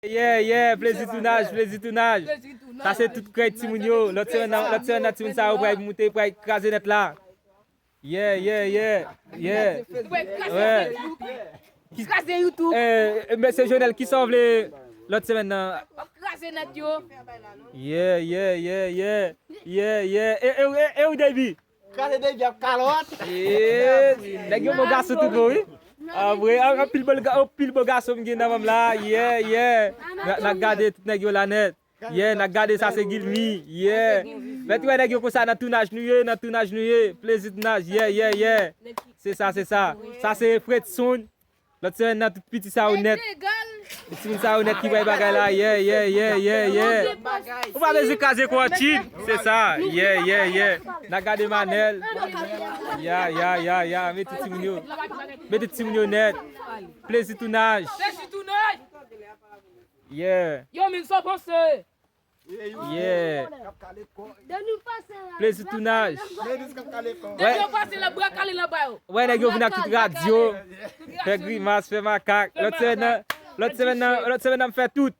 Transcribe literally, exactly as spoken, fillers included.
Yeah, yeah, plezi tounaj, plezi tounaj. Sa se tout krèy timoun yo. Lòt semèn nan, lòt semèn nan timoun sa yo pral moute, pral kraze nèt la. Yeah, yeah, yeah, yeah. Kraze YouTube. Eh, mesye Jonel, kisa w vle lòt semèn nan? Kraze nèt yo. Yeah, yeah, yeah, yeah. Yeah, yeah. E, e, e, e ou, Davy? Kraze Davy ap kalòt. Eh, nèg yo bon gason tout bon, wi. Ah, vre, an- anpil bon ga- anpil bon gason m gen nan manm la. Yeah, yeah. N a- n a gade tout nèg yo la nèt. Yeah, n a gade sa se Gilmi. Yeah. Mèt wè nèg yo konsa nan tounaj nou ye, nan tounaj nou ye. Plezi tounaj. Yeah, yeah, yeah. Se sa, se sa. Sa se Fredson. Lòt semèn nan tout piti sa yo nèt. Tout timoun sa yo nèt ki bay bagay la. Yeah, yeah, yeah, yeah, yeah. Ou pa bezwen kraze kò an tchid. Se sa. Yeah, yeah, yeah. N a gade Manel. Ya, ya, ya, ya. Mete timoun yo. Mete timoun yo nèt. Plezi tounaj. Plezi tounaj. Yeah. Yo, men sa panse. Yeah. Plezi tounaj. Nèg yo pase la bra kale la ba yo. Wè nèg yo vin ak tout radyo. Fè grimas, fè makak. Lòt semèn nan, lòt semèn nan, lòt semèn nan m fè tout.